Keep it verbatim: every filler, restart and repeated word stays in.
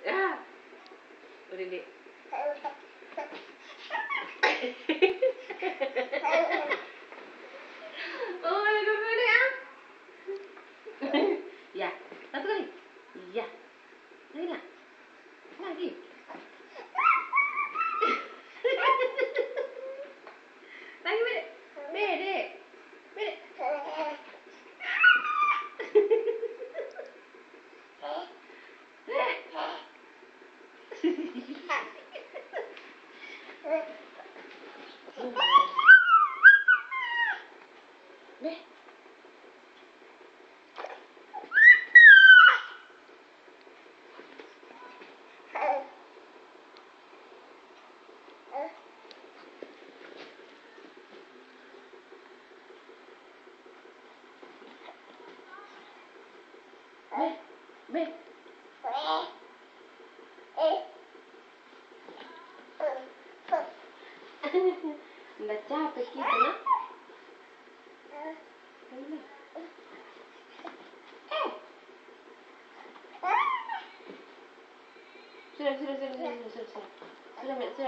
Ya. Udah, Dek. Oh, udah dulu, Dek, ah. Ya, satu kali. Ya. Lagi, nak. Lagi. Lagi, Dek. Dek, Dek. Dek. Be, be. Nda capek kita, nak. Eh. Sudah, sudah, sudah, sudah, sudah, sudah. Sudah, Mek, sudah.